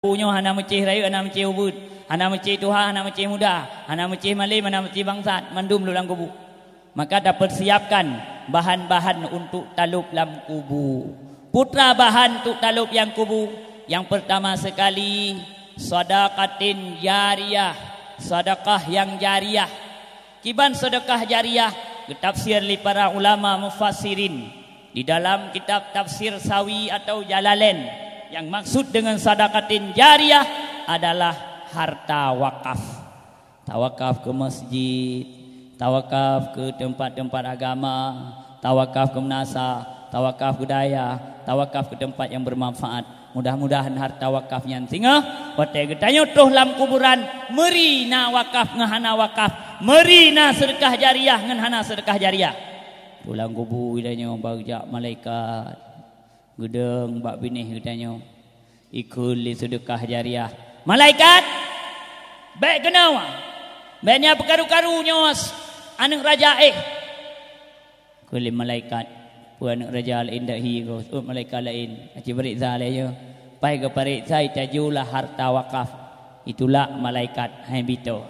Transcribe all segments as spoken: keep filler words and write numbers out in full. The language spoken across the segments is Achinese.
Nyoe hana meucéh rayeuk, hana meucéh ubeut, hana meucéh tuha, hana meucéh muda, hana meucéh malém, hana meucéh bangsat, mandum lhok lam kubu. Maka tapersiapkan bahan-bahan untuk talop lam kubu. Peue teuma bahan untuk talop lam kubu? Nyang peurtama sekali, sadaqatin jariyah, sedekah nyang jariyah. Kiban sedekah jariyah geutafsir lé para ulama mufassirin di dalam kitab tafsir Sawi atau Jalalain, nyang maksud deungon sadaqatin jariyah adalah harta wakaf. Tawakaf keu masjid, tawakaf keu teumpat-teumpat agama, tawakaf keu meunasah, tawakaf keu dayah, tawakaf keu teumpat nyang beumanfaat. Mudah-mudahan harta wakaf nyan singoh watée geutanyoe troh lam kuburan, meuri na wakaf ngon hana wakaf, meuri na seudeukah jariyah ngon hana seudeukah jariyah. Troh lam kubu geutanyoe bak jak malaikat, geudong bak binéh geutanyoe, ikheun lé seudeukah jariyah. Malaikat, bék keunoe, bék nyan peukaru-karu nyoe aneuëk raja éh. Kheun lé malaikat, peue aneuëk raja laén dak hi ko, seuôt malaikat laén, aci pareksa lé nyoe. Pai geupareksa, itajoh lah harta wakaf, itulak malaikat hai bito.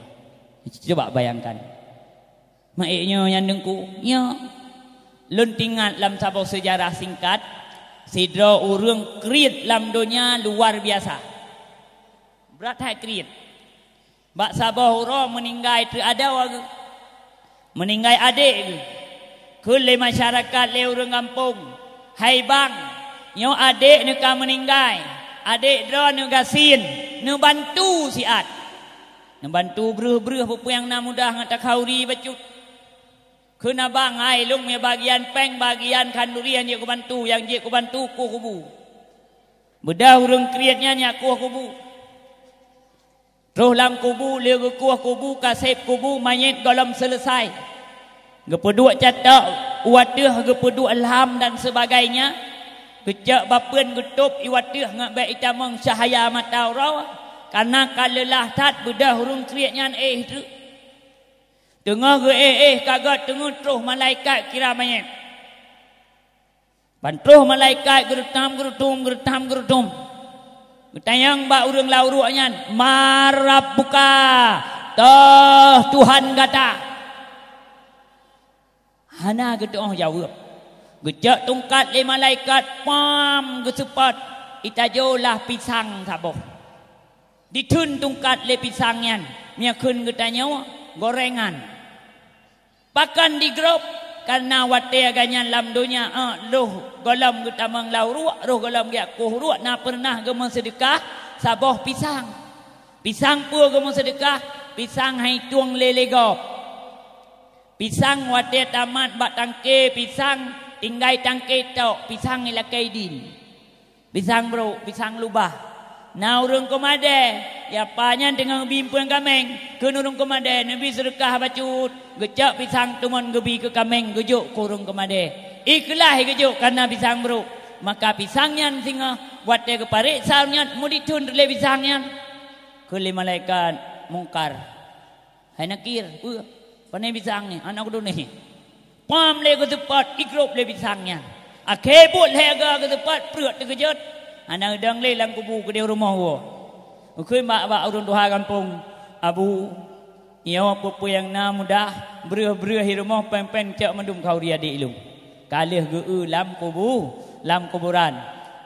Coba bayangkan. Maék nyoe nyan Teungku, nyoe. Lôn teuingat lam saboh seujarah singkat, sidroe ureuëng kriet lam donya luar biasa. Brat that kriet. Bak saboh uroe meuninggai teuk adoe geuh. Meuninggai adék geuh. Kheun lé masyarakat, lé ureuëng gampông, "Hai bang, nyoe adék neuka meuninggai. Adék droe neugasien, neubantu siat. Neubantu breueh-breueh peue-peue nyang na mudah ngon takhauri bacut." Kheun abang, "Hai lôn, meunyoe bagian péng, bagian khanduri nyang jeuet kubantu, nyang jeuet kubantu kueh kubu." Beudôh ureuëng kriet nyan nyang kueh kubu. Troh lam kubu, lheueh geukueh kubu, kaseb kubu, manyét gohlom seuleusai. Geupeuduek catok u ateueh, geupeuduek lam dan sebagainya. Geucok bapeuen geutôb u ateueh ngon bék itamong cahya mata uroe, kareuna ka leulah that beudôh ureuëng kriet nyan éh treuk. Teungoh geuéh-éh ka gét teungeut troh malaikat kira manyét. Ban troh malaikat geureutôb, geureutôb, geureutôb, geureutôb. Geutanyong bak ureuëng lam uruek nyan, "Man rabbuka, toh Tuhan gata?" Hana geuteuôh jaweueb. Geucok tungkat lé malaikat, pam, geuseupôt, itajoh lah pisang saboh. Ditheun tungkat lé pisang nyan, meukheun geutanyoe gorengan. Pakon digrob? Kareuna watée geuhnyan lam donya, eh, roh gohlom geutamong lam uruek, roh gohlom geujak kueh uruek, na peureunah geumeuseudeukah saboh pisang. Pisang peue geumeuseudeukah? Pisang han itueng lé-lé gob. Pisang watée tamat bak tangke pisang, tinggai tangke tok, pisang ilakée idin. Pisang brok, pisang lubah. Na ureuëng keumadée, ya pa nyan teungoh geubi peuen kaméng, kheun ureuëng keumadée, neubi seudeukah bacut, geucok pisang teumon geubi keu kaméng, geujok keu ureuëng keumadée. Ikhlaih geujok kareuna pisang brok. Maka pisang nyan singoh, watée geupareksa nyan, meuditheun lé pisang nyan. Kheun lé malaikat Mungkar, "Hai Nakir, peue? Pane pisang nyoe, aneuk kuduneh?" Pam lé geuseupôt, igrob lé pisang nyan. Akhé buet lhée ga geuseupôt, pruet teukeujot. Hana eudong lé lam kubu keudeh rumoh woe. Geukheun bak, bak ureuëng tuha gampông, "Abu, nyoe peue-peue nyang na mudah, breueh-breueh i rumoh péng-péng cok mandum khauri adék lôn. Ka lheueh geu-eu lam kubu, lam kuburan."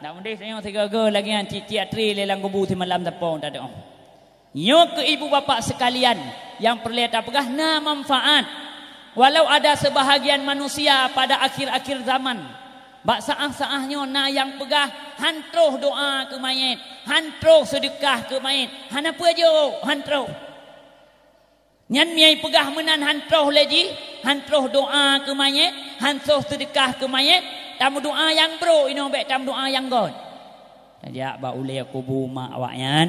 Nak meudeh tanyoe sigoe-goe lagée nyan, cit-cit atre lé lam kubu simalam sapoe tadong. Nyoe keuh ibu bapak seukalian nyang peureulée tapeugah na manfaat. Walau ada seubahagian manusia pada akhir-akhir zaman, bak saáh-saáh nyoe na nyang peugah han troh doá keu manyét, han troh seudeukah keu manyét, hana peue jok, han troh. Nyan miyai peugah meunan han troh lé jih, han troh doá keu manyét, han troh seudeukah keu manyét, tameudoá nyang brok inoe bék tameudoá nyang gét. Tajak bak ulée kubu mak awaknyan.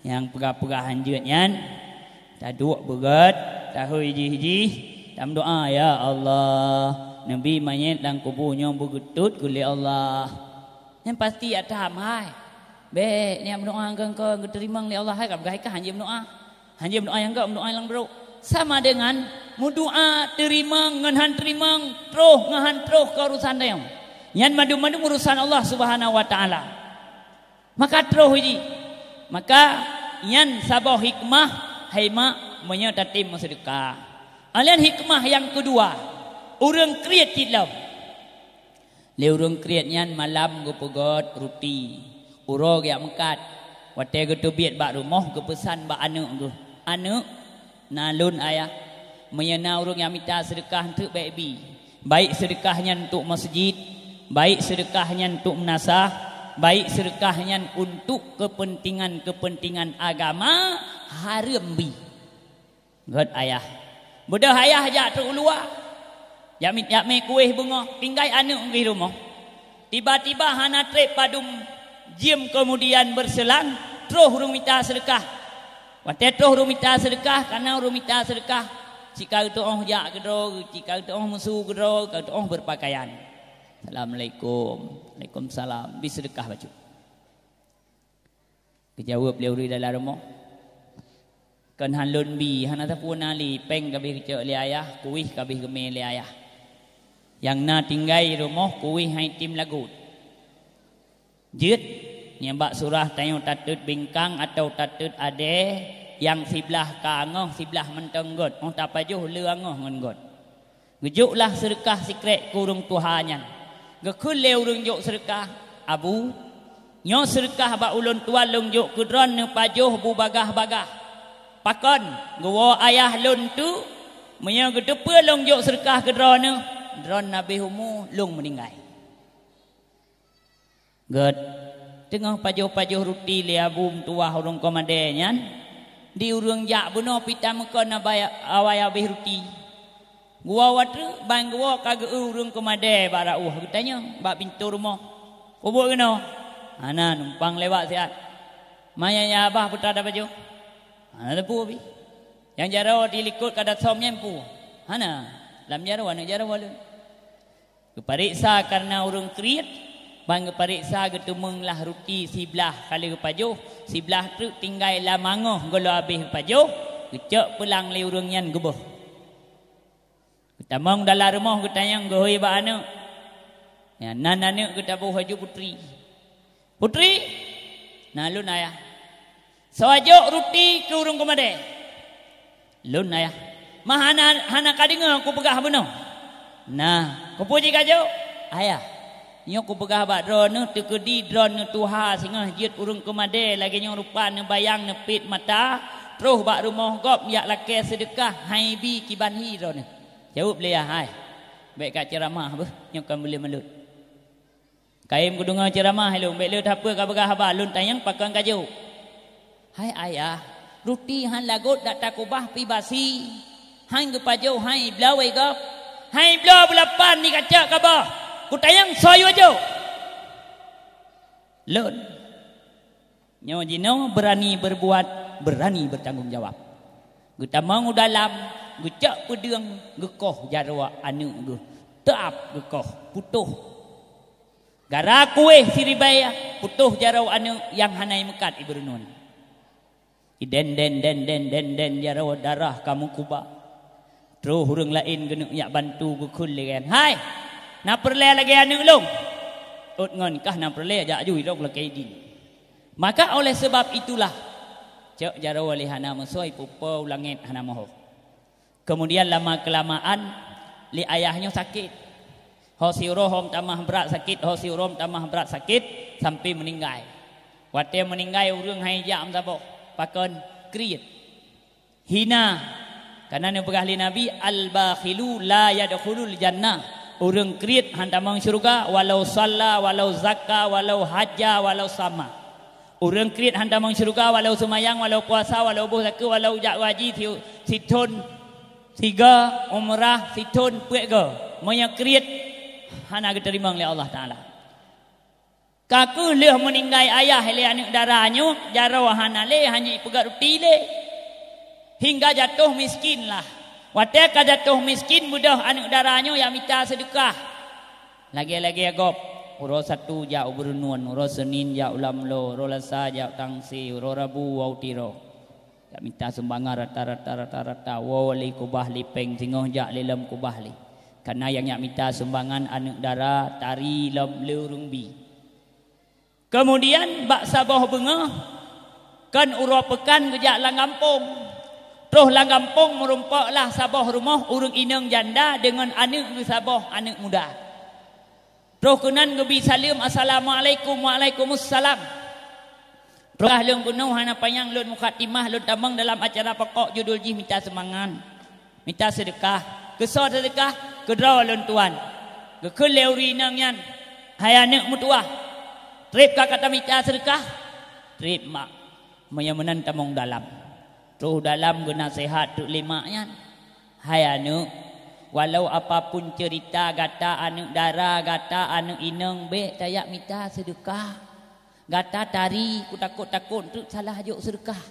Nyang peugah-peugah hanjeuet nyan, taduek beugét, tahôi jih-jih, tameudoá, "Ya Allah, neubi manyét lam kubu nyoe beugeutot keu lé Allah." Nyan pasti atam hai. Bék nyan meudoá engkon-kon geuteurimong lé Allah hai, ka peugah hai ka hanjeuet meudoá. Hanjeuet meudoá nyang gét, meudoá nyang brok. Sama deungon meudoá teurimong ngon han teurimong, troh ngon han troh keu urusan tanyoe. Nyan mandum-mandum urusan Allah Subhanahu wa Taala. Maka troh jih. Maka, nyan saboh hikmah hai mak meunyoe tatem meuseudeukah. Alèh hikmah nyang keudua, ureuëng kriet cit lom. Lé ureuëng kriet nyan malam geupeugöt ruti, uroe geujak meukat. Watèe geuteubiet bak rumoh, geupeusan bak aneuëk geuh, "Aneuëk, na lôn ayah. Meunyoe na ureuëng nyang mita seudeukah, eunteuk bèk bi. Baik seudeukah nyan untuk masjid, baik seudeukah nyan untuk meunasah, baik seudeukah nyan untuk keupeuntengan-keupeuntengan agama, hareuem bi." Gét ayah. Beudôh ayah jak trok u luwa. Jak mi-, jak mè kuéh beungoh, tinggai aneuëk di rumoh. Tiba-tiba hana trép padum jeuem keumudian beureuselang, troh ureuëng mita seudeukah. Watèe troh ureuëng mita seudeukah, kana ureuëng mita seudeukah, cit ka geutuoh jak keudroe, cit ka geutuoh meusu keudroe, ka geutuoh beurpakaian. "Assalamualaikum." "Waalaikumsalam." "Bi seudeukah bacut." Geujaweueb lé ureuëng dalam rumoh, "Kon han lôn bi, hana sapeue na lé, péng ka abéh geucok lé ayah, kuéh ka abéh geumè lé ayah. Nyang na tinggai rumoh kuéh hai tem lagot." Jeuet, nyan bak surah tanyoe tatot bingkang atawa tatot adèe, nyang siblah ka angoh, siblah mantong gét, 'oh tapajoh le angoh ngon gét. Geujok lah seudeukah sikrék keu ureuëng tuha nyan. Geukheun lé ureuëng jok seudeukah, "Abu, nyoe seudeukah bak ulôn tuan lôn jok keu droeneuh pajoh bu bagah-bagah. Pakon, geuwoe ayah lôn teuk, meunyoe geuteupeue lôn jok seudeukah keu droeneuh, droeneuh habéh umu lôn meuninggai." Gét, teungoh pajoh-pajoh ruti lé abu meutuwah ureuëng komadé nyan, di ureuëng jak bunoe pih tameukeun awai, awai habéh ruti. Geuwoe watèe ban geuwoe ka geu-eu ureuëng komadé bak rauh, geutanyong bak pintoe rumoh, "Peue buet keunoe?" "Hana, numpang lewat siat." "Ma nyang babah peue tapajoh?" "Hana teupeu pih." "Nyang jaroe di likot ka tasöm nyan peue?" "Hana, lam jaroe aneuëk jaroe lôn." Geupareksa kareuna ureuëng kriet, ban geupareksa geuteumeung lah ruti siblah ka lheueh geupajoh, siblah treuk tinggai lam angoh goh lom habéh geupajoh, geucok peulang lé ureuëng nyan geuboh. Geutamong dalam rumoh geutanyong geuhôi bak aneuëk. Nyan nan aneuëk geutaboh laju putri. "Putri, na lôn ayah. Soe jok ruti keu ureuëng komadé?" "Lôn ayah." "Ma hana, hana kadeungoe kupeugah bunoe?" "Na." "Keupeue jih kajok?" "Ayah, nyoe kupeugah bak droeneuh, teukeudi droeneuh tuha singoh jeuet ureuëng komadé lagée nyoe rupa neubayang neupit mata, troh bak rumoh gob jak lakée seudeukah hai bi kiban hi droeneuh." Jaweueb lé ayah, "Hai, bék ka ceuramah beuh, nyoe kon buleuen malôt." Kayém kudeungoe ceuramah ilôn, bék lé tapeue ka peugah haba, lôn tanyong pakon kajok. Hai ayah, ruti han lagot dak takubah pih basi, han geupajoh hai bloe gob, hai bloe beulapan di kacok kaboh, kutanyong soe yue jok. Lôn. Nyoe jinoe beurani beureubuat, beurani beurtanggong jawab. Geutamong u dalam, geucok peudeueng, geukoh jaroe aneuëk geuh. Teuab geukoh, putôh. Gara kuéh siribée, putôh jaroe aneuëk nyang hana meukat ibeureunon. Iden den den den den den jaroe darah ka meukuba. Troh ureuëng laén geuneuk jak bantu geukheun lé geuh, "Hai! Na peureulée lagée aneuëk lôn?" "Ôt ngon kah na peureulée, jak ju ilok lakée idin." Maka oleh sebab itulah, cok jaroe lé hana meusoe, pupo u langét hana meuhoh. Keumudian lama keulamaan lé ayah nyoe sakét. Ho siuroe ho meutamah brat sakét, ho siuroe meutamah brat sakét, sampai meuninggai. Watée meuninggai ureuëng hai jak meusaboh, pakon kriet. Hina. Kareuna neupeugah lé Nabi, "Al-bakhilu la yadkhulul jannah." Ureuëng kriet han tamong syeuruga, walau shalla, walau zakka, walau hajja, walau sama. Ureuëng kriet han tamong syeuruga, walau seumayang, walau puasa, walau boh zakeuet, walau jak haji si-, sithon, siga, umrah, sithon, peuet go. Meunyoe kriet, hana geuteurimong lé Allah Taala. Ka kheueh lheueh meuninggai ayah lé aneuëk dara nyoe, jaroe hana lé, han jipeugét ruti lé. Hingga jatoh miskin lah. Watée ka jatoh miskin, beudôh aneuëk dara nyoe jak mita seudeukah. Lagée-lagée gob, uroe Sabtu jak u Beureunon, uroe Seunin jak u Lamlo, uroe Lasa jak u Tangse, uroe Rabu woe u Tiro. Jak mita sumbangan rata-rata, rata-rata, woe lé kubah lé péng, singoh jak lé lom kubah lé. Kareuna nyang jak mita sumbangan aneuëk dara, tari lom le ureuëng bi. Keumudian bak saboh beungoh, Kon uroe peukan geujak lam gampông. Troh lam gampông meurumpok lah saboh rumoh ureuëng inong janda deungon aneuëk geuh saboh aneuëk muda. Troh keunan geubi saleuem, "Assalamualaikum." "Waalaikumsalam." Troh lôn keunoe hana panyang lôn mukhatimah, lôn tamong dalam acara pokok judul jih mita seumangat, mita seudeukah. Keusoe seudeukah? Keudroe lôn tuan. Geukheun lé ureuëng inong nyan, "Hai aneuëk meutuwah, treb ka gata mita seudeukah?" "Treb, mak." "Meunyoe meunan tamong dalam." Troh dalam geunaseuhat teuk lé mak nyan, "Hai aneuëk, walau apapun ceurita gata aneuëk dara, gata aneuëk inong, bék tajak mita seudeukah. Gata tari, kutakot-takot teuk salah jok seudeukah.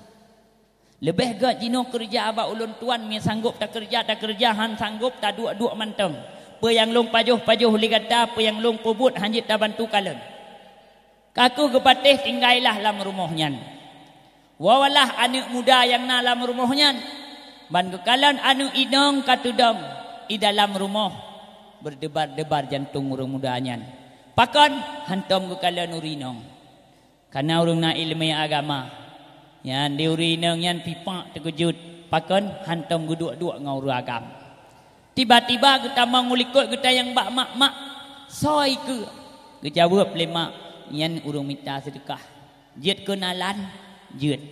Leubeh gét jinoe keureuja bak ulôn tuan, meunyoe sanggop takeureuja, takeureuja, han sanggop taduek-duek mantong. Peue nyang lôn pajoh-pajoh lé gata, peue nyang lôn peubuet han jeuet tabantu kalon." Ka kheueh geupatéh, tinggailah lam rumoh nyan. Woe walah aneuëk muda nyang na lam rumoh nyan, ban geukalon aneuëk inong ka teudong i dalam rumoh, beudeubar-deubar jantong ureuëng muda nyan. Pakon? Hantom geukalon ureuëng inong. Kareuna ureuëng na iéleumé agama. Nyan di ureuëng inong nyan pipak teukeujot, pakon? Hantom geuduek-duek ngon ureuëng agam. Tiba-tiba geutamong u likot, geutanyong bak mak, "Mak, soe ikeue?" Geujaweueb lé mak, "Nyan ureuëng mita seudeukah. Jeuet keunalan?" "Jeuet."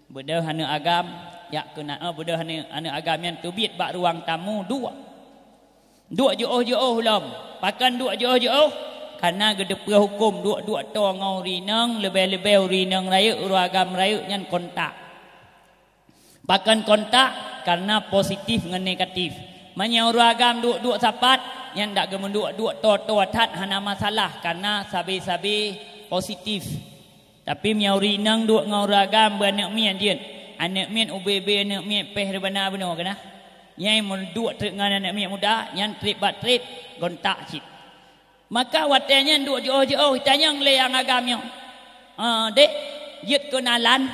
Beudôh aneuëk agam, jak keuna-, eh, beudôh aneuëk, aneuëk agam nyan teubiet bak ruang tamu, duek. Duek jiôh-jiôh lom. Pakon duek jiôh-jiôh? Kareuna geuteupeue hukôm duek-duek toe ngon ureuëng inong, leubeh-leubeh ureuëng inong rayeuk, ureuëng agam rayeuk nyan kontak. Pakon kontak? Kareuna positif ngon negatif. Meunyoe ureuëng agam duek-duek sapat, nyan dak geumeuduek-duek toe-toe that hana masalah, kareuna sabe-sabe positif. Tapi meunyoe ureuëng inong duek ngon ureuëng agam beuaneuëk miet jeuet, aneuëk miet ubé-bé aneuëk miet péh reubana bunoe keunah. Nyan meuduek treuk ngon aneuëk miet muda, nyan treb bak treb, kontak cit. Maka watée nyan duek jiôh-jiôh, itanyong lé nyang agam nyoe, "Ah, dek, jeuet keunalan?"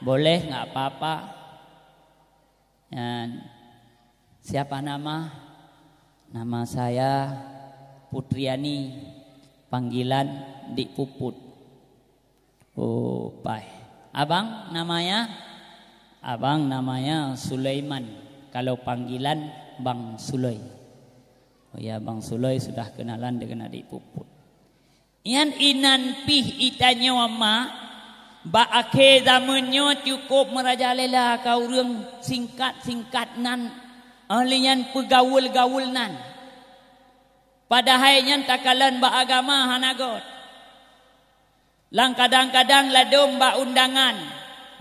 "Boleh, nggak apa-apa." Nyan, "Siapa nama?" "Nama saya Putriani, panggilan Dik Puput." "Oh, paih. Abang namanya?" "Abang namanya Sulaiman, kalau panggilan Bang Suloi." "Oh ya, Bang Suloi, sudah kenalan dengan Adik Puput." Nyan inan pih itanyoe mak, bak akhé zameun nyoe cukup meurajalela ka ureuëng singkat-singkat nan, ahli nyan peugaul-gaul nan. Padahai nyan takalon bak agama hana göt. Lam kadang-kadang ladôm bak undangan,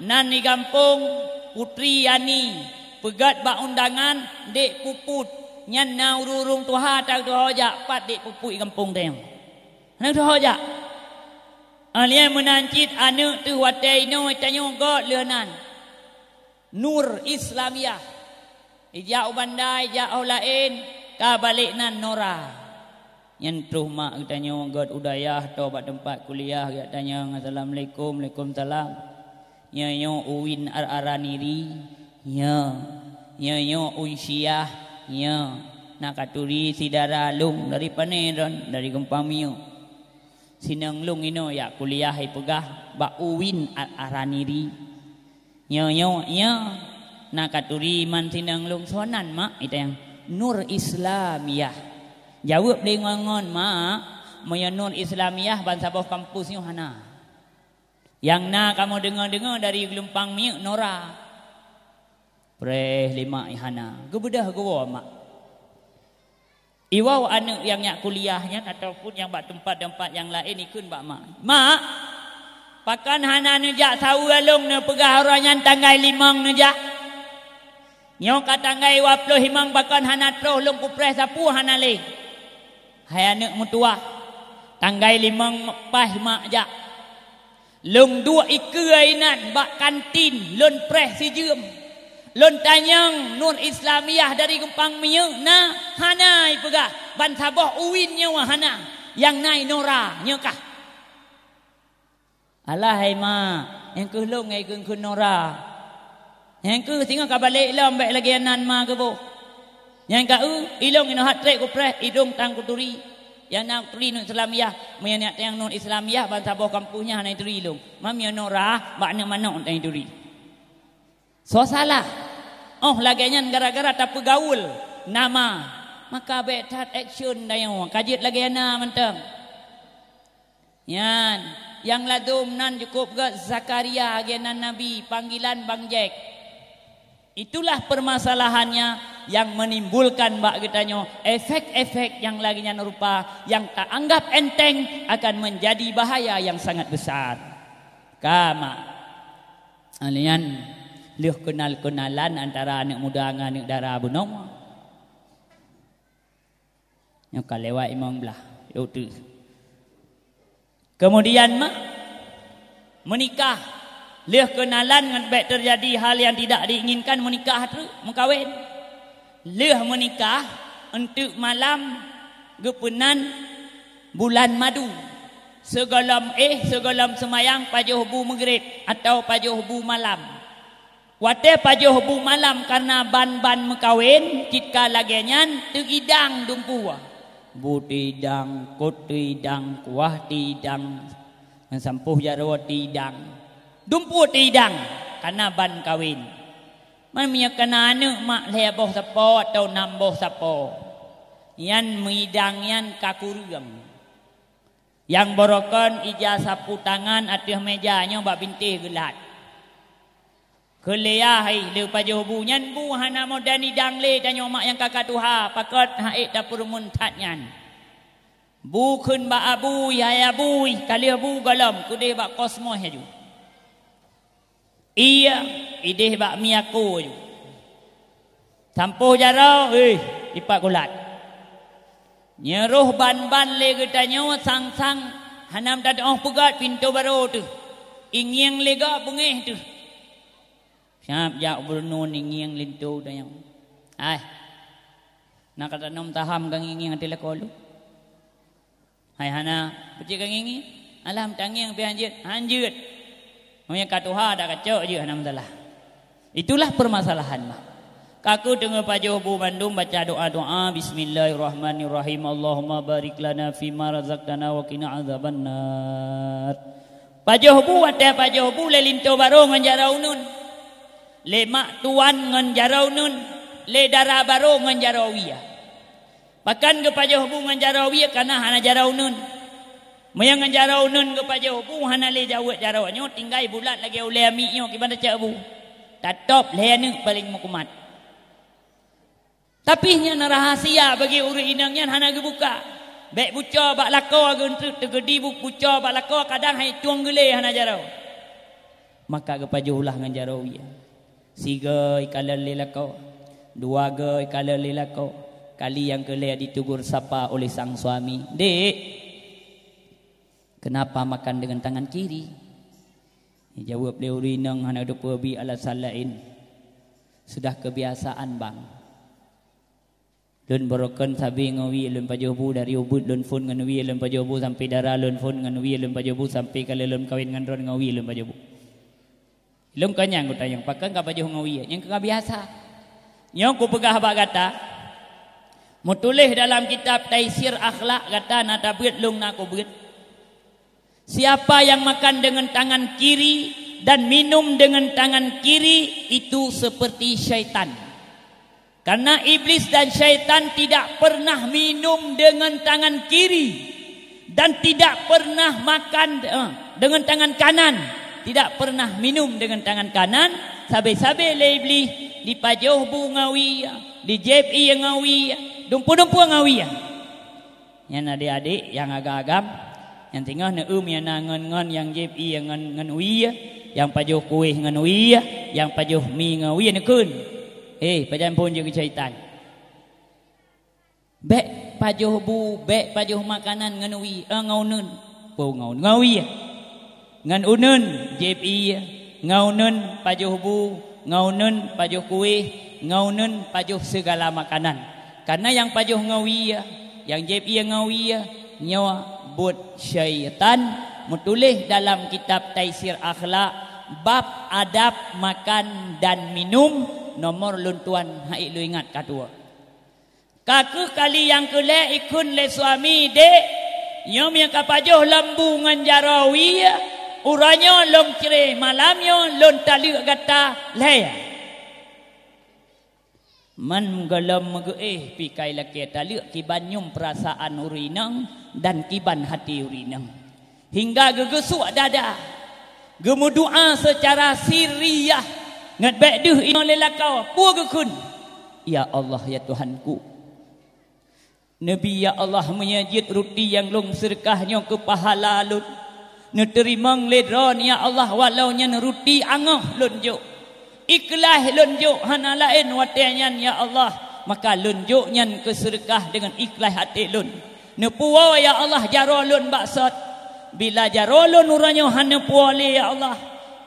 nan di gampông Putri Yani, peugöt bak undangan Dek Puput, nyan na ureuëng tuha tatuho jak, pat Dek Puput di gampông teuh. Hana tuho jak. Alien meunan cit aneuëk teuh watée inoe tanyoe göt leuh nan. Nur Islamiyah. Ijak u Banda, ijak óh laén, ka balek nan Nora. Nyan troh mak geutanyoe göt u dayah, toe bak teumpat kuliah, geujak tanyong, "Assalamualaikum." "Waalaikumsalam." "Nyoe, nyoe Uwin Ar-, Araniri?" "Nyoe." "Nyoe, nyoe Unsyiah?" "Nyoe." "Na katuri si dara lôn dari pané droen?" "Dari Geumpang Miyuek." "Sinong lôn inoe jak kuliah," ipeugah, "bak Uwin Ar-, Araniri." "Nyoe, nyoe, nyoe." "Na katuri man sinong lôn?" "Soe nan mak?" itanyong. "Nur Islamiyah." Jaweueb lé ngon-ngon, "Mak, meunyoe Nur Islamiyah ban saboh kampus nyoe hana. Nyang na kamoe deungoe-deungoe dari Geumpang Miyuek Nora." Preh lé mak, "Hana." Geubeudôh geuwoe mak. Iwoe aneuëk nyang jak kuliah nyan ataupun nyang bak teumpat-teumpat nyang laén, ikheun bak mak, "Mak, pakon hana neujak saweue lôn?" "Neupeugah uroe nyan tanggai limong neujak. Nyoe ka tanggai dua ploh limong, pakon hana troh lôn kupreh sapeue hana lé." "Hai aneuëk meutuwah, tanggai limong paih mak jak. Lôn duek ikeue inan bak kantin, lôn preh sijeuem. Lôn tanyong Nur Islamiyah dari Geumpang Miyuek na, hana ipeugah. Ban saboh Uwin nyoe hana. Nyang na i Nora nyoe kah." "Alah hai mak, nyang keuh lôn ngai keu-keu Nora. Nyang keuh singoh ka balek lom, bék lagée nan ma geuboh. Nyang ka eu, ilong inoe hat treb kupreh, idong tan kuturi." Nyang na turi non Islamiyah, meunyoe neuk tanyong non Islamiyah, ban saboh kampus nyan hana turi lom. Meunyoe neuk rhah, bak neuk manok tanyong turi. Soe salah? Oh, lagée nyan gara-gara tapeugaul nama. Maka bék that action tanyoe, ka jeuet lagée na mantong. Nyan, nyang ladum nan cukup gét Zakaria, lagée nan Nabi, panggilan Bang Jack. Itulah permasalahannya yang menimbulkan bak geutanyoe efek-efek nyang lagée nyan rupa yang taanggap enteng akan menjadi bahaya yang sangat besar. Kama. Alian lheueh keunal-keunalan antara aneuk muda ngon aneuk dara bunoe. Nyoe ka lewat limong blah, yôh teuh. Kemudian ma-, menikah. Lheueh keunalan ngon bék teujadi hal nyang tidak diinginkan, menikah treuk, meukawen. Lheueh menikah, eunteuk malam geupeunan bulan madu. Sigohlom éh, sigohlom seumayang pajoh bu meugreb atau pajoh bu malam. Watée pajoh bu malam kareuna ban-ban meukawen, cit ka lagée nyan teuidang dumpeue. Bu teuidang, kot teuidang, kuah teuidang, ngon sampôh jaroe teuidang. Dumpeue teuidang kareuna ban kawen. Man meunyoe kana aneuk mak lhée boh sapo atau nam boh sapo, nyan meuidang nyan ka kureueng. Nyang barokon ija sapu tangan ateueh méja nyoe bak bintéh geulat. Keuleubah hai lé pajoh bu nyan bu hana modern idang lé tanyoe mak nyang ka ka tuha, pakot hana ék tapeurumun that nyan. Bu kheun bak abui, hai abui, ka lheueh bu gohlom, keudeh bak kosmos laju. Ié ideh bak mi aku ju. Sampôh jaroe, eh, ipat gulat. Nyoe roh ban-ban lé geutanyoe sang-sang hana meutateuoh peugét pintoe barô teuh. Ingieng lé gob beungéh teuh. Siab jak ubeureunun ingieng linto tanyoe. Hai, na ka tanom saham ka ngieng-ngieng ateueh lakoe lôn. Hai hana, peucit ka ngieng-ngieng? Alah, tangieng pih hanjeuet. Hanjeuet. Meunyoe ka tuha dak kacok jeuet hana masalah. Itulah permasalahan mah. Kaku teungoh pajoh bu bandum baca doa-doa, "Bismillahirrahmanirrahim. Allahumma barik lana fima razaqtana wa qina azabannar." Pajoh bu, watée pajoh bu lé linto barô ngon jaroe uneun. Lé mak tuan ngon jaroe uneun. Lé dara barô ngon jaroe wie. Pakon geupajoh bu ngon jaroe wie kana hana jaroe uneun. Meunyoe ngon jaroe uneun geupajoh bu hana lé jaweuet jaroe nyoe tinggai bulat lagée ulée miek nyoe kiban tacok bu. Tatôb lhée aneuk paleng meukumat. Tapi nyan rahasia bagi ureuëng inong nyan hana geubuka. Bék buco bak lakoe geuntreuk teugeudi bu-, buco bak lakoe kadang hai tueng geulée hana jaroe. Maka geupajoh ulah ngon jaroe wie. Sigoe ikalon lé lakoe, dua goe ikalon lé lakoe, kali nyang keulhée ditegur sapa oleh sang suami, "Dek, kenapa makan dengan tangan kiri?" Jaweueb lé ureuëng inong hana teupeu bi alasan laén. "Sudah kebiasaan, Bang." Lôn barokon sabe ngon wie lôn pajoh bu dari ubit lôn phon ngon wie lôn pajoh bu sampai dara lôn phon ngon wie lôn pajoh bu sampai ka lheueh lôn kawin ngon droe ngon wie lôn pajoh bu. Lôn kanyang geutanyoe, pakon ka pajoh ngon wie, nyang ka biasa. Nyoe kupeugah bak gata, meutuléh dalam kitab Taisir Akhlak gata na tabeuet lôn na kubeuet. Siapa yang makan dengan tangan kiri dan minum dengan tangan kiri, itu seperti syaitan. Karena iblis dan syaitan tidak pernah minum dengan tangan kiri dan tidak pernah makan, eh, dengan tangan kanan, tidak pernah minum dengan tangan kanan, sabe-sabe lé iblis dipajoh bu ngon wie, dijép ie ngon wie, dumpu-dumpu ngon wie. Nyan adék-adék nyang agam-agam, nyang teungoh neueu mie na ngon-ngon nyang jieb ie ngon, ngon wie, nyang pajoh kueh ngon wie, nyang pajoh mi ngon wie neukheun. Hé, pajan phon jeuet keu syaitan. Bék pajoh bu, bék pajoh makanan ngon wie, eh, ngon uneun. Po ngon, ngon wie. Ngon uneun jieb ie, ngon uneun pajoh bu, ngon uneun pajoh kueh, ngon uneun pajoh segala makanan. Karena nyang pajoh ngon wie, nyang jieb ie ngon wie, nyoe buet syaitan. Meutuléh dalam kitab Taisir Akhlak, bab adab makan dan minum, nomor lôn tuan hana lôn ingat ka tuwoe. Ka kheueh kali nyang keu lhèe ikheun lé suami, "Dek, nyoe meunyoe ka pajoh lambu ngon jaroe wie, uroe nyoe lôn cré, malam nyoe lôn taleuek gata lhèe." Man gohlom meugeuéh pih ka ilakèe taleuek, kiban nyoe peurasaan ureueng inong dan kiban até ureueng inong. Hingga geugeusuek dada, geumeudoa seucara sirriyah, ngat bèk deuh inong lé lakoe, peue geukheun, "Ya Allah, ya Tuhanku, neubi, ya Allah, meunyoe jeuet ruti nyang lôn seudeukah nyoe keu pahala lôn, neuteurimong lé Droeneuh, ya Allah, walau nyan ruti angoh lôn jok. Ikhlaih lôn jok hana laén watèe nyan, ya Allah, maka lôn jok nyan keu seudeukah deungon ikhlaih até lôn. Neupuwoe, ya Allah, jaroe lôn bak sot. Bila jaroe lôn uroe nyoe hana puwoe lé, ya Allah,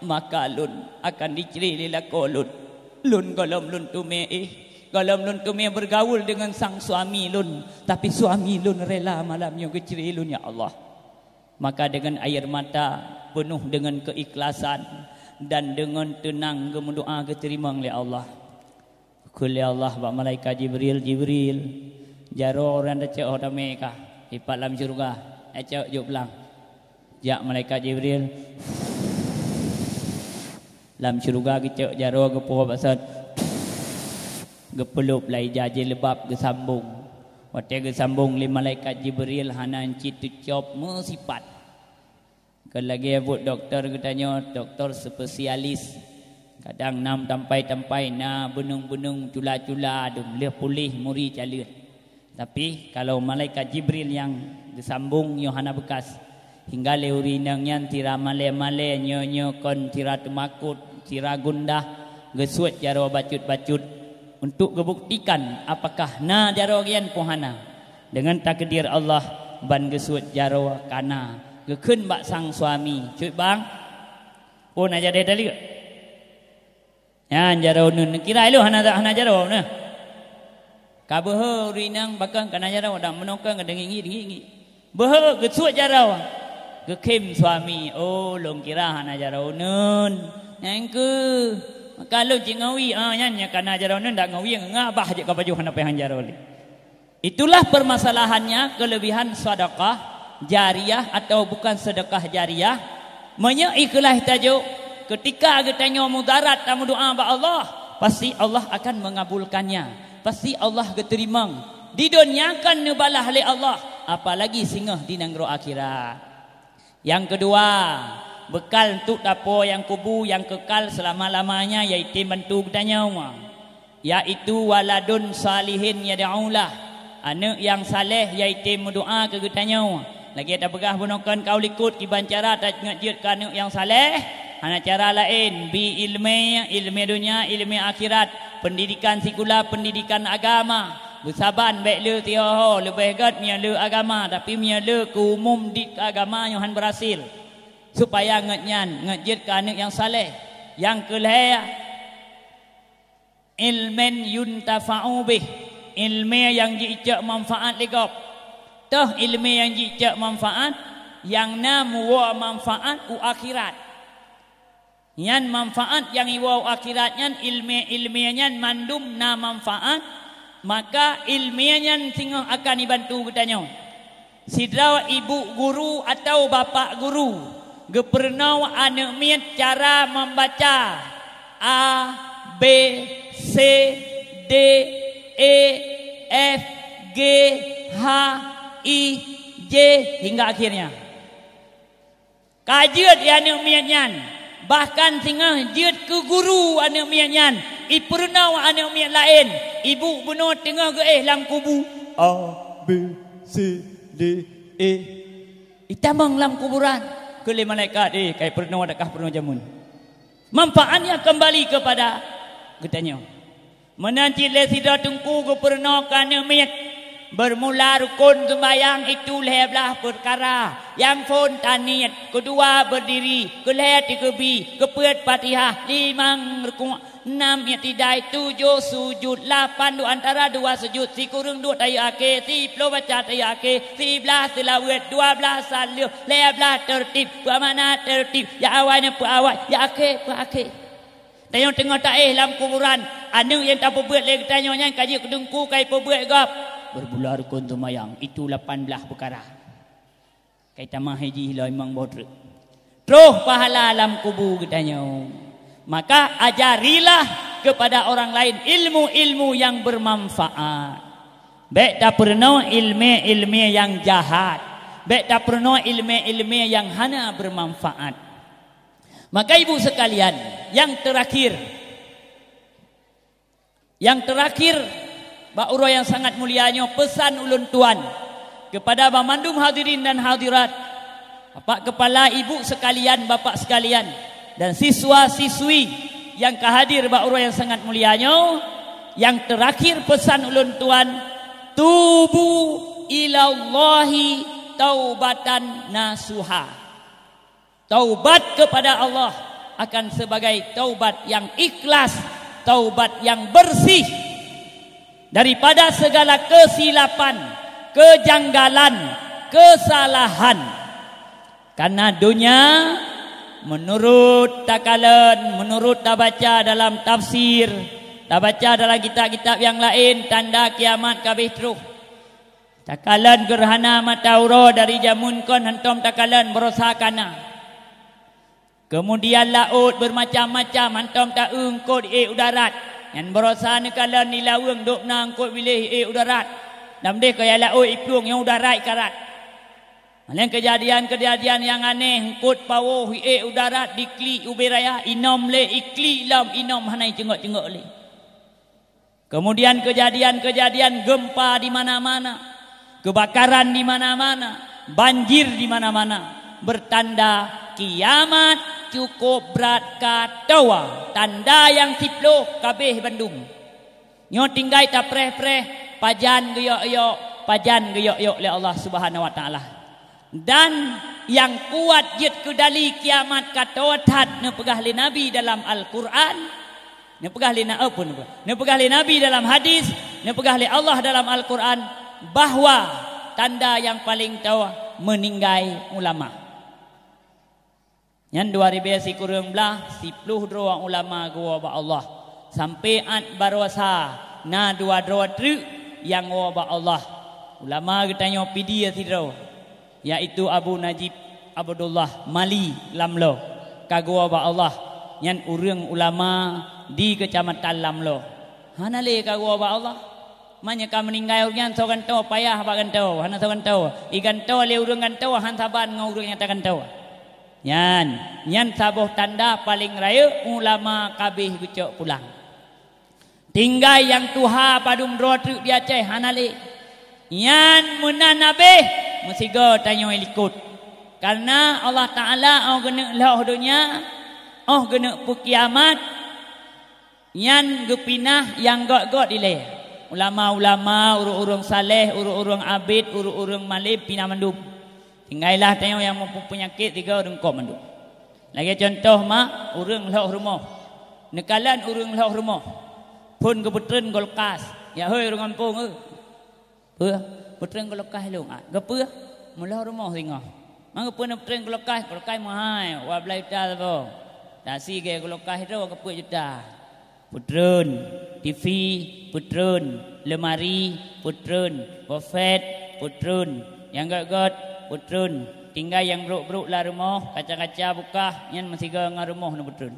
maka lôn akan dicré lé lakoe lôn. Lôn gohlom lôn teumé éh, gohlom lôn teumé beurgaul deungon sang suami lôn, tapi suami lôn rela malam nyoe geucré lôn, ya Allah." Maka deungon air mata peunoh deungon keuikhlasan dan deungon teunang geumeudoa geuteurimong lé Allah. Geukheun lé Allah bak malaikat Jibril, "Jibril, jaroe ureueng tacok ho damé ka, ipat lam syeuruga, tacok jok blang. Jak malaikat Jibril." Lam syeuruga geucok jaroe geupuwoe bak sot. Geupeulop lam ija jilbab geusambong. Watèe geusambong lé malaikat Jibril hana cit teucop meusipat. Kon lagèe buet dokto geutanyoe, dokto spesialis. Kadang na tampai-tampai, na beuneueng-beuneueng, cula-cula, dum lheueh puléh muri caleuet. Tapi kalau malaikat Jibril nyang geusambong nyoe hana beukas. Hingga lé ureueng inong nyan sira malèe-malèe, nyoe-nyoe kon sira teumakot, sira gundah, geusuet jaroe bacut-bacut untuk geubuktikan apakah na jaroe nyan peu hana. Deungon takdir Allah, ban geusuet jaroe kana. Geukheun bak sang suami, "Cut bang, peue na jadèh taleuek?" Nyan jaroe uneun, neukira ilôn hana, hana jaroe uneun. Ka beuhe ureueng inong pakon kana jaroe, dan meunoe kon ka deungiek-ngiek, deungiek-ngiek. Beuhe geusuet jaroe. Geukhém suami, "Oh, lôn kira hana jaroe uneun. Nyan keuh. Maka lôn cit ngawi, ah, nyan nyang kana jaroe uneun, dak ngawi ngon abah jeuet ka pajoh hana payah jaroe lé." Itulah permasalahannya, kelebihan sedekah jariyah atau bukan sedekah jariyah. Meunyoe ikhlaih tajok, ketika geutanyoe mudarat tameudoa bak Allah, pasti Allah akan mengabulkannya. Pasti Allah geuteurimong. Di donya kan neubalah lé Allah, apalagi singoh di nanggroe akhirat. Nyang keudua, beukal untuk tapo nyang kubu nyang keukal seulama-lamanya, yaitu bantu geutanyoe, yaitu waladun salihin yad'ulah, aneuëk nyang saleh, yaitu meudoa keu geutanyoe. Lagèe tapeugah bunoe kon ka u likot, kiban cara taingat jeuet keu aneuëk nyang saleh, hana cara laén, bi ileumèe, ileumèe donya, ileumèe akhirat, pendidikan sikula, pendidikan agama. Beusaban bèk le tiho-ho, leubeh gèt meunyoe le agama, tapi meunyoe le keu umum dit keu agama nyoe han beurhasil. Supaya ngat nyan, ngat jeuet keu aneuëk nyang saleh. Nyang keulhèe, ilmin yuntafa'u bih, ileumèe nyang jiicok manfaat lé gob. Toh ileumèe nyang jiicok manfaat, nyang na meuwoe manfaat u akhirat. Nyan manfaat nyang iwoe u akhirat nyan, ileumèe-ileumèe nyan mandum na manfaat, maka ileumèe nyan singoh akan ibantu geutanyoe. Sidroe ibu guru atau bapak guru geupeurunoe aneuëk miet cara membaca A, B, C, D, E, F, G, H, I, J, hingga akhirnya. Ka jeuet aneuëk miet nyan, bahkan singoh jeuet keu guru aneuëk miet nyan, ipeurunoe aneuëk miet laén, ibu bunoe teungoh geuéh lam kubu. A, B, C, D, E. Itamong lam kuburan, kheun lé malaikat, "Eh, ka ipeurunoe, adakah peurunoe jameun?" Manfaatnya kembali kepada geutanyoe. Meunan cit lé sidroe teungku geupeurunoe keu aneuëk miet. Beurmula rukon seumbahyang itu lhèe blaih peukara. Nyang phôn taniet, keudua beurdiri, keulhèe tikeubie, keupeuet Fatihah, limong rukuk, nam iktidai, tujoh sujut, lapan duek antara dua sujut, sikureueng duek tahiyat akhé, siploh baca tahiyat akhé, siblaih seulaweuet, dua blaih saleuem, lhèe blaih teurtib, peue makna teurtib, nyang awai nyan peue awai, nyang akhé peue akhé. Tanyoe teungoh taéh lam kuburan, aneuëk nyang tapeubeuet lé geutanyoe nyan ka jeuet keu teungku ka ipeubeuet gob. Berbula rukun seumayang, itu lapan belas peukara. Kai tamah haji lom limong boh treuk. Troh pahala lam kubu geutanyoe. Maka ajarilah kepada orang lain ilmu-ilmu yang bermanfaat. Bék tapeurunoe ilmé-ilmé nyang jahat. Bék tapeurunoe ilmé-ilmé nyang hana bermanfaat. Maka ibu sekalian, yang terakhir, yang terakhir, bak uroe nyang sangat mulia nyoe, pesan ulôn tuan kepada banmandum hadirin dan hadirat, bapak kepala, ibu sekalian, bapak sekalian, dan siswa-siswi yang ka hadir bak uroe nyang sangat mulia nyoe, yang terakhir pesan ulôn tuan, tubu ilallahi taubatan nasuha. Taubat kepada Allah akan sebagai taubat yang ikhlas, taubat yang bersih daripada segala kesilapan, kejanggalan, kesalahan. Karena dunia, menurut takalon, menurut tabaca dalam tafsir, tabaca dalam kitab-kitab nyang laén, tanda kiamat ka abéh troh. Takalon geurhana mata uroe dari jameun kon hántom takalon, baroesa ka na. Keumudian laôt beumacam-macam hántom ta-eu eungkôt ék u darat. Nyan baroesa neukalon di laweueng dôb na eungkôt biléh ék u darat. Lam deh kaya laôt iplueng nyang u darat karat. Maleng keujadian-keujadian nyang aneh, eungkôt pawoh ék u darat diklik ubé raya, inom lé iklik lom inom hana iceungok-ceungok lé. Keumudian keujadian-keujadian geumpa di mana-mana, keubakaran di mana-mana, banjir di mana-mana, beurtanda kiamat cukôp brat ka towa. Tanda nyang siploh ka abéh bandum. Nyoe tinggai tapreh-preh pajan geuyok-yok, pajan geuyok-yok lé Allah Subhanahu wa Taala. Dan nyang kuat jeuet keu dali kiamat ka toh that neupeugah lé Nabi dalam Al-Qur'an, neupeugah lé na-, oh, pun, neupeugah lé Nabi dalam hadis, neupeugah lé Allah dalam Al-Qur'an bahwa tanda nyang paleng toh meuninggai ulama. Nyan dua ribèe sikureueng blaih, siploh droe ulama geuwoe bak Allah. Sampoe át baroesa na dua droe treuk nyang woe bak Allah. Ulama geutanyoe Pidie sidroe, yaitu Abu Najib Abdullah Mali Lamlo, ka geuwoe bak Allah. Nyan ureueng ulama di Keucamatan Lamlo. Hana lé ka geuwoe bak Allah. Meunyoe ka meuninggai ureueng nyan, soe gantoe payah bak gantoe, hana soe gantoe. Igantoe lé ureueng gantoe, han saban ngon ureueng nyang tagantoe. Nyan, nyan saboh tanda paleng rayeuk ulama ka abéh geucok pulang. Tinggai nyang tuha padum droe treuk di Aceh hana lé. Nyan meunan abéh meusigoe tanyoe likot. Kareuna Allah Taala óh geuneuk lhôh donya, óh geuneuk peukiamat, nyan geupinah nyang gét-gét ilée. Ulama-ulama, ureueng-ureueng saleh, ureueng-ureueng abét, ureueng-ureueng malém pinah mandum. Tinggailah tanyoe nyang muphom peunyakét sigoe deungkok mandum. Lagée cuntoh mak, ureueng lhôh rumoh. Neukalon ureueng lhôh rumoh. Phon geupeutreun kulkas. "Ya hôi ureueng gampông, eu." "Peue?" "Peutreun kulkas lôn." "Ah, geupeue?" "Meulhôh rumoh singoh." "Man geupeue neupeutreun kulkas?" "Kulkas meuhai, dua blaih juta saboh." "Tasigée kulkas droe geupeue juta." Peutreun, T V peutreun, leumari peutreun, bufet peutreun, nyang gét-gét peutreun, tinggai nyang brôk-brôk lam rumoh, kaca-kaca bukah, nyan meusigoe ngon rumoh neupeutreun.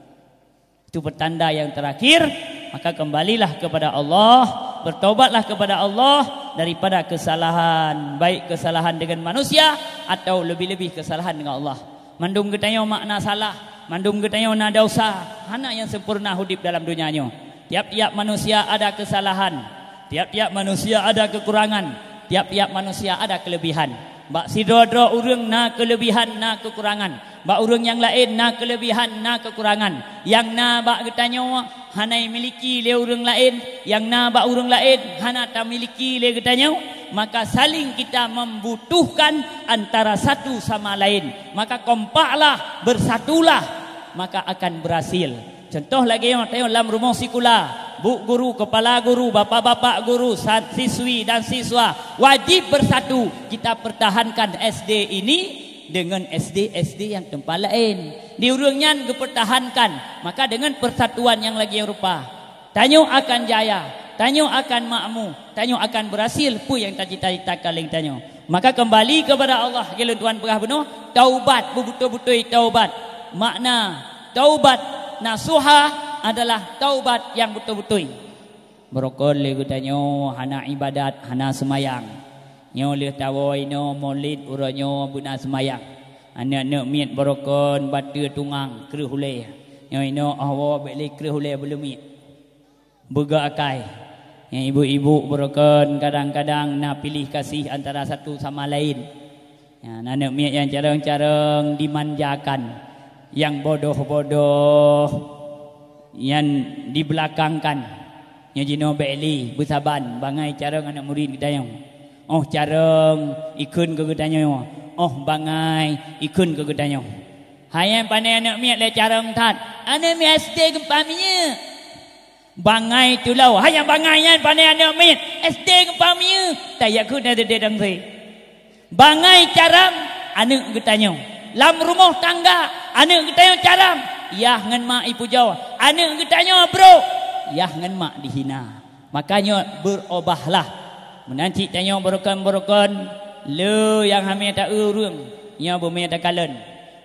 Itu pertanda yang terakhir, maka kembalilah kepada Allah, bertobatlah kepada Allah daripada kesalahan, baik kesalahan dengan manusia atau lebih-lebih kesalahan dengan Allah. Mandum geutanyoe makna salah, mandum geutanyoe na desya, hana nyang sempurna udeb dalam donya nyoe. Tiap-tiap manusia ada kesalahan, tiap-tiap manusia ada kekurangan, tiap-tiap manusia ada kelebihan. Bak sidroe-droe ureueng na kelebihan, na kekurangan. Bak ureueng nyang laén na kelebihan, na kekurangan. Nyang na bak geutanyoe hana imiliki lé ureueng laén, nyang na bak ureueng laén hana tamiliki lé geutanyoe, maka saling kita membutuhkan antara satu sama lain. Maka kompaklah, bersatulah, maka akan berhasil. Contoh lagée nyoe tanyoe lam rumoh sikula, bu guru, kepala guru, bapak-bapak guru, sa-, siswi dan siswa wajib bersatu kita pertahankan S D ini dengan S D-S D nyang teumpat laén. Di ureueng nyan geupeutahankan, maka deungon persatuan nyang lagée rupa, tanyoe akan jaya. Tanyoe akan makmu, tanyoe akan berhasil peue nyang tacita-citakan lé tanyoe. Maka kembali kepada Allah, lagée lôn tuan peugah bunoe, taubat, beubeutôi-beutôi taubat. Makna taubat nasuha adalah taubat nyang beutôi-beutôi. Beurokon lé geutanyoe hana ibadat, hana seumayang. Nyoe lheueh tawoe inoe Maulid, uroe nyoe beuna seumayang. Aneuk-aneuk miet beurokon bateue tungang kreueh ulée. Nyoe inoe óh woe bék lé kreueh ulée beuleumiet. Beugok akai. Nyang ibu-ibu beurokon kadang-kadang na piléh gaséh antara satu sama laén. Nyan, aneuk miet nyang carông-carông dimanjakan, nyang bodoh-bodoh nyan dibelakangkan. Nyoe jinoe bék lé beusaban bangai carông aneuk murit geutanyoe. Óh carông ikheun keu geutanyoe, óh bangai ikheun keu geutanyoe. Hai nyang pané aneuk miet lé carông that, aneuk miet S D geumpa minyeuk. Bangai tulao, hai nyang bangai nyan pané aneuk miet S D geumpa minyeuk, tajak kheun aneuk S D dang se. Bangai caram aneuk geutanyoe. Lam rumoh tangga aneuk geutanyoe caram, yah ngon mak ipujoe. Aneuk geutanyoe brok, yah ngon mak dihina. Maka nyoe beurobahlah. Meunan cit tanyoe beurokon-beurokon, le nyang hamé ta-eu ureuëng, nyoe beumé takalon.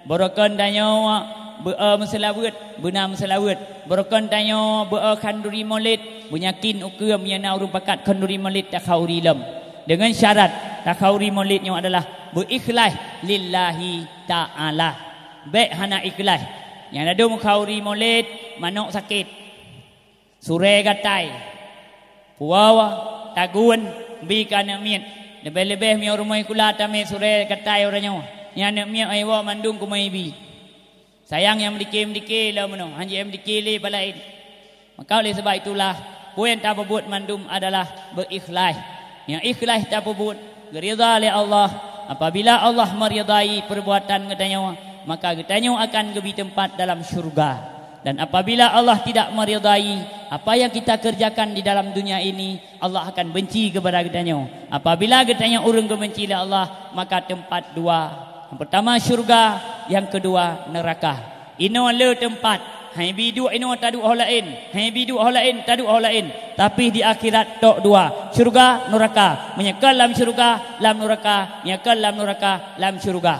Beurokon tanyoe beu-e meuseulaweuet, beuna meuseulaweuet. Beurokon tanyoe beu-e khanduri Maulid, beunyakin ukeue meunyoe na ureuëng pakat khanduri Maulid takhauri lom. Deungon syarat takhauri Maulid nyoe adalah beuikhlaih lillahi ta'ala. Bék hana ikhlaih. Nyang ladôm khauri Maulid, manok sakét. Surée gatai, puwoe, tagun, bi keu aneuk miet. Leubeh-leubeh meunyoe rumoh sikula tamé surée gatai uroe nyoe, nyan aneuk miet ai woe mandum keumeung ibi. Sayang nyang meudike-meudike lom meunoe, hanjeuet meudike lé bak laén. Maka oleh sebab itulah, peue nyang tapeubuet mandum adalah beuikhlaih. Nyang ikhlaih tapeubuet, geuridha lé Allah. Apabila Allah meuridai perbuatan geutanyoe, maka geutanyoe akan geubi teumpat dalam syurga. Dan apabila Allah tidak meridai apa yang kita kerjakan di dalam dunia ini, Allah akan benci kepada geutanyoe. Apabila geutanyoe ureuëng geubenci lé Allah, maka teumpat dua. Yang pertama syurga, yang kedua neraka. Inoe le teumpat, hai bi duek inoe taduek ho laén, hai bi duek ho laén taduek ho laén. Tapi di akhirat tok dua, syurga, neraka. Meunyoe kon lam syurga, lam neraka, meunyoe kon lam neraka, lam syurga.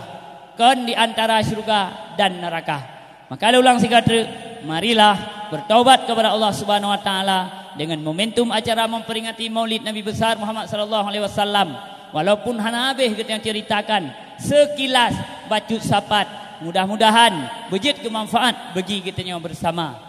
Kon di antara syurga dan neraka. Maka lé ulang sigoe treuk, marilah bertaubat kepada Allah Subhanahu wa taala dengan momentum acara memperingati Maulid Nabi besar Muhammad sallallahu alaihi wasallam. Walaupun hana habéh geutanyoe ceritakan, sekilas bacut sapat, mudah-mudahan beujeuet keu manfaat bagi geutanyoe bersama.